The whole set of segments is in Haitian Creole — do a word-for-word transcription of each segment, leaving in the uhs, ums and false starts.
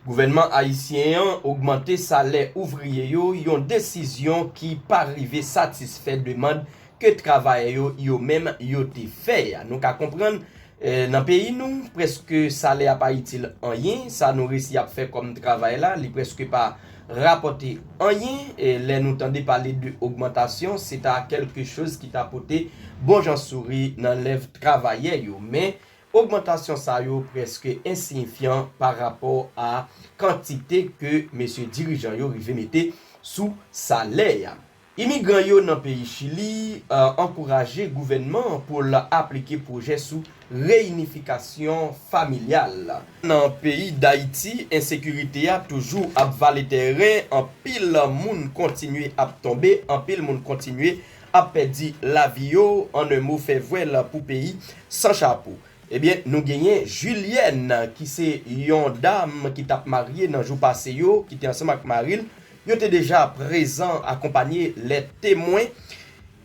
Gouvènman ayisyen an ogmante salè ouvriye yo, yon desizyon ki pa rive satisfè demann ke travayè yo, yo menm, yo te fè a. Nou ka konprann, eh, nan peyi nou, prèske salè a pa itil anyen, sa nou resi ap fè kòm travay la, li prèske pa rapòte anyen. E lè nou tande pale de ogmantasyon, se ta kèlke choz ki ta pote bon jan souri nan lèv travayè yo. Men, ogmantasyon sa yo prèske ensiyifyan pa rapò a kantite ke mesye dirijan yo rive mete sou salè a. Imigran yo nan peyi Chili, eh, ankouraje gouvènman an pou l aplike pwojè sou reyinifikasyon familyal. Nan peyi Dayiti, ensekirite a toujou ap vale tèren, anpil moun kontinye ap tonbe, anpil moun kontinye ap pèdi lavi yo, an en mo, fè vwèl pou peyi san chapo. Ebyen, nou genyen Julienne, ki se yon dam ki t ap marye nan jou pase yo, ki te ansanm ak mari l. Yo te deja prezan, akonpanye lè temwen,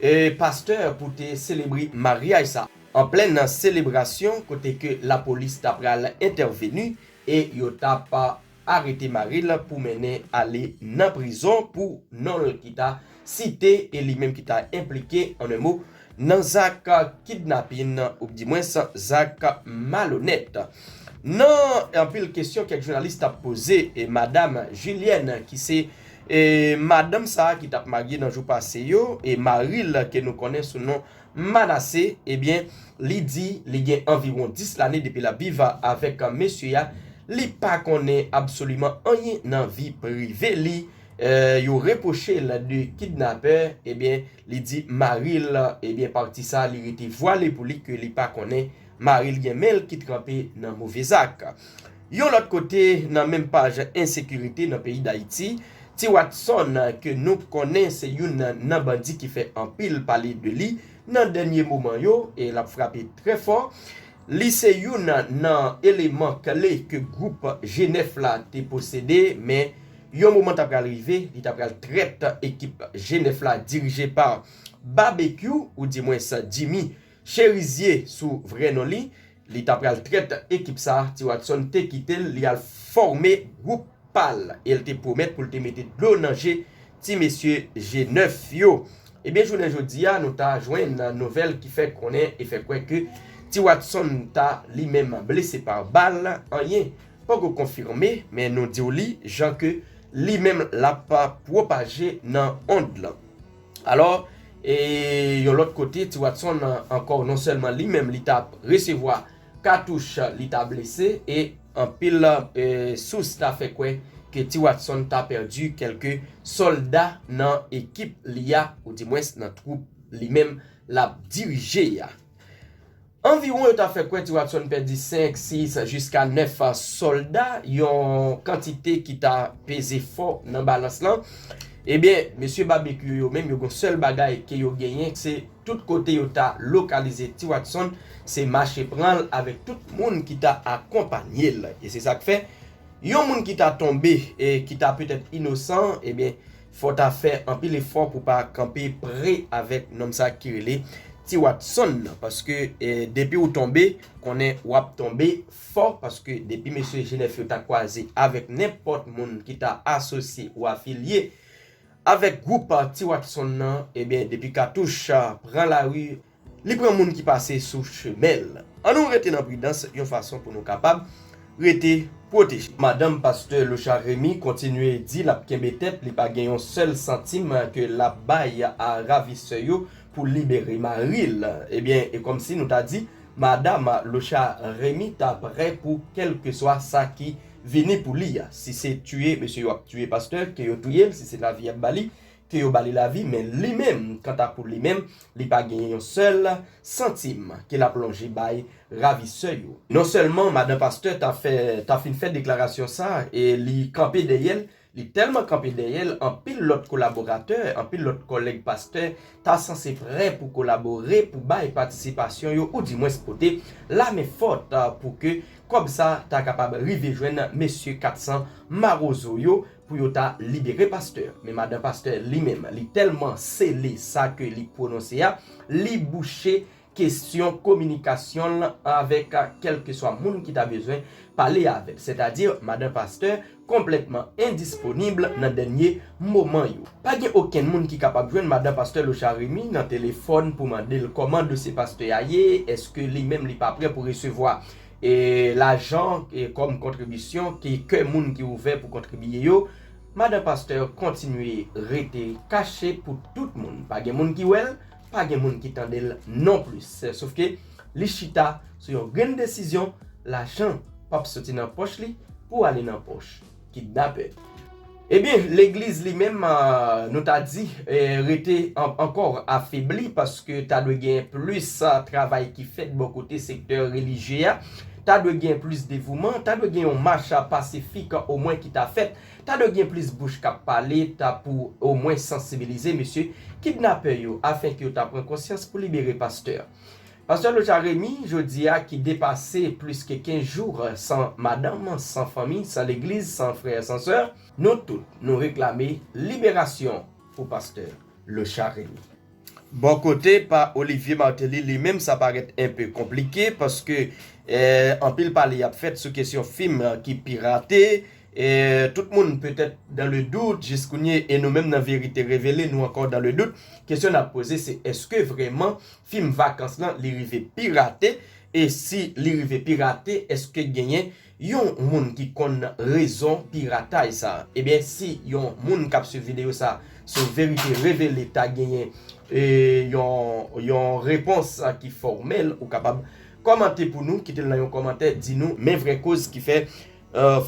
e pastè, pou te selebre maryaj sa. An plen nan selebrasyon, kote ke lapolis ta pral entèveni e yo t ap arete mari l pou mennen ale nan prizon pou non l ki ta site e li menm ki ta enplike, an en mo, nan zak kidnapin, oubdimwens zak malonèt. Nan anpil kesyon kèk jounalis t ap poze, e madam Julienne, ki se, e madanm sa a ki t ap marye nan jou pase yo, e mari l ke nou konnen sou non Manase, ebyen, li di li gen anviwon dis lane depi l ap viv avèk mesye a. Li pa konnen absoliman anyen nan vi prive li. Eh, yo repwoche l de kidnapè, ebyen, li di mari l, ebyen, pati sa, li rete vwale pou li ke li pa konnen mari l gen men l ki tranpe nan move zak. Yon lòt kote, nan menm paj ensekirite nan peyi Dayiti, Ti Watson, ke nou konnen se youn nan bandi ki fè anpil pale de li nan dènye moman yo, e l ap frape trè fò. Li se youn nan eleman kle ke gwoup G nèf la te posede, men yon moman ta pral rive, li ta pral trèt ekip G nèf la dirije pa Babekyou, oudimwens Jimmy Cherizier sou vrè non li. Li ta pral trèt ekip sa, Ti Watson te kite l, li al fòme gwoup pa l, e l te pwomèt pou l te mete dlo nan je ti mesye G nèf yo. Ebyen, jounen jodi a, nou ta jwenn nouvèl ki fè konnen e fè kwè ke Ti Watson ta li menm blese pa bal, anyen poko konfime, men nou di w li jan ke li menm l ap pwopaje nan ond lan. Alò, e yon lòt kote, Ti Watson, ankò, non sèlman li menm li t ap resevwa katouch, li ta blese, e anpil, e, sous ta fè kwè ke Ti Watson ta pèdi kèlke sòlda nan ekip li a, oudimwens nan twoup li menm l ap dirije a. Anviwon yo ta fè kwè Ti Watson pèdi senk, sis, jiska nèf sòlda, yon kantite ki ta peze fò nan balans lan. Ebyen, mesye Babekyou yo menm, yo gon sèl bagay ke yo genyen, se tout kote yo ta lokalize Ti Watson, se mache pran l avèk tout moun ki ta akonpanye l. E se sa k fè, yon moun ki ta tonbe e ki ta petèt inosan, ebyen, fò w ta fè anpil efò pou w pa kanpe pre avèk nonm sa ki rele Ti Watson nan. Paske, e, depi w tonbe, konnen w ap tonbe fò, paske depi mesye G nèf yo ta kwaze avèk nenpòt moun ki ta asosye ou afilye avèk gwoup Ti Watson nan, ebyen, depi katouch pran lari, li pran moun ki pase sou chemen l. Ann nou rete nan pridans yon fason pou nou kapab rete pwoteje. Madanm pastè Locha Remy kontinye di l ap kenbe tèt, li pa gen yon sèl santim ke l ap bay a ravisè yo pou libere mari l. Ebyen, e kòmsi nou ta di, madanm Locha Remy ta prè pou kèlkeswa sa ki vini pou li a. Si se tiye, mesye yo ap tiye pastè, ke yo touye l, si se lavi y ap ba li, ke yo ba li lavi, men li menm, kanta pou li menm, li pa genyen yon sèl santim ke l ap lonje bay ravisè yo. Non sèlman madanm pastè ta fè, ta fin fè deklarasyon sa, e li kanpe dèyè l, li tèlman kanpe dèyè l, anpil lòt kolaboratè, anpil lòt kòlèg pastè ta sanse prè pou kolabore, pou bay patisipasyon yo, oudimwens pote lamen fòt, a, pou ke kòb sa ta kapab rive jwenn mesye kat san mawozo yo, pou yo ta libere pastè. Men madanm pastè li menm, li tèlman sele sa ke li pwononse a, li bouche kesyon kominikasyon l avèk kèlkeswa moun ki ta bezwen pale avè l, sètadi madan pastè konplètman endisponib nan dènye moman yo. Pa gen okenn moun ki kapab jwenn madan pastè Locha Remy nan telefòn pou mande l kòman dosye pastè a ye, èske li menm li pa prè pou resevwa e lajan e kòm kontribisyon ke kè moun ki ouvè pou kontribiye yo. Madan pastè kontinye rete kache pou tout moun. Pa gen moun ki wè l, pa gen moun ki tande l non plis. Sofke li chita sou yon grenn desizyon, lajan p ap soti nan pòch li pou ale nan pòch kidnapè. Ebyen, legliz li menm, nou ta di, rete ankò afebli paske ta dwe gen plis travay ki fèt bò kote sektè relijye a, ta dwe gen plis devouman, ta dwe gen yon mach pasifik omwen ki ta fèt, ta dwe gen plis bouch k ap pale, ta pou omwen sansibilize mesye kidnapè yo afen ke yo ta pran konsyans pou libere pastè. Pastè Locha Remy, jodi a ki depase plis ke kenz jou san madanm, san fanmi, san legliz, san frè, san sè, nou tout nou reklame liberasyon pou pastè Locha Remy. Bò kote pa Olivier Martelly li menm sa parèt enpe konplike paske anpil pale y ap fèt sou kesyon fim ki pirate. Tout moun petèt dans le doute jiskounye e nou menm nan Verite Revele nou ankò dans le doute. Kesyon n ap poze se èske vrèman fim Vakans lan li rive pirate? E si li rive pirate, èske genyen yon moun ki konn rezon piratay sa? Ebyen, si yon moun k ap swiv videyo sa sou Verite Revele ta genyen e yon, yon repons ki fòmèl, ou kapab kòmante pou nou, kite l nan yon kòmantè, di nou men vrè koz ki fè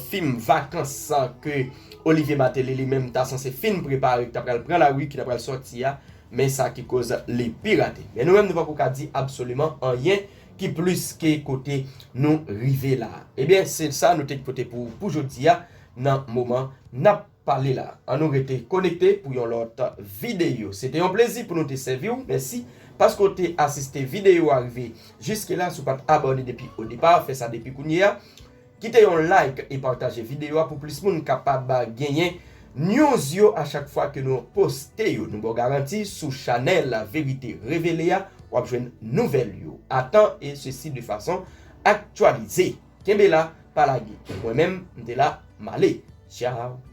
fim Vakans ke Olivier Martelly li menm ta sanse fin prepare, ki ta pral pran lari, ki ta pral sòti a, men sa ki koz li pirate. Men nou menm nou poko ka di absoliman anyen ki plis ke kote nou rive la. Ebyen, se sa nou te pote pou, pou jodi a nan moman n ap pale la. Ann nou rete konekte pou yon lòt videyo. Se te yon plezi pou nou te sèvi w. Mèsi paske w te asiste videyo a rive jiske la. Si w pa t abòne depi o depa, fè sa depi kounye a. Kite yon like e pataje videyo a pou plis moun kapab genyen news yo a chak fwa ke nou poste yo. Nou ba w garanti sou chanèl Verite Revele a, w ap jwenn nouvèl yo a tan e sesi de fason aktyalize. Kenbe la, pa lage. Mwen menm, m te la, m ale. Tchaw.